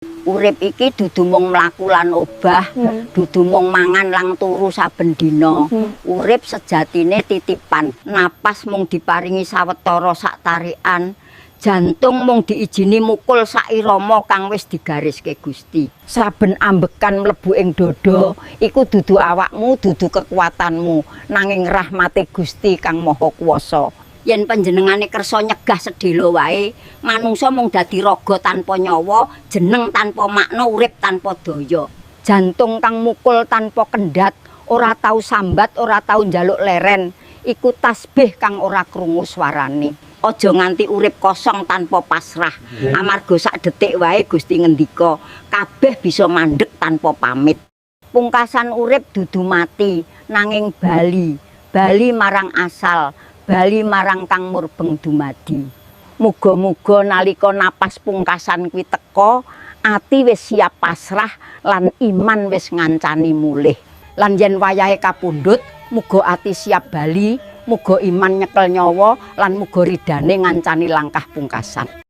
Urip iki dudu mung mlaku lan obah, dudu mung mangan lan turu saben dina. Urip sejatine titipan. Napas mung diparingi sawetara sak tarikan. Jantung mung diijini mukul sak irama kang wis digariske Gusti. Saben ambekan mlebu ing dada, iku dudu awakmu, dudu kekuatanmu, nanging rahmate Gusti Kang Maha Kuwasa. Yen panjenengane kersa nyegah sedhela wae, manungsa mung dadi raga tanpa nyawa, jeneng tanpa makna, urip tanpa daya. Jantung kang mukul tanpa kendhat, ora tau sambat, ora tau njaluk leren, iku tasbih kang ora krungu swarane. Aja nganti urip kosong tanpa pasrah. Amarga sak detik wae Gusti ngendika, kabeh bisa mandek tanpa pamit. Pungkasan urip dudu mati, nanging bali, bali marang asal, bali marang kang murbeng dumadi. Muga-muga nalika napas pungkasan kuwi teka, ati wis siap pasrah lan iman wis ngancani mulih. Lan yen wayahe kapundhut, muga ati siap bali, muga iman nyekel nyawa lan muga ridane ngancani langkah pungkasan.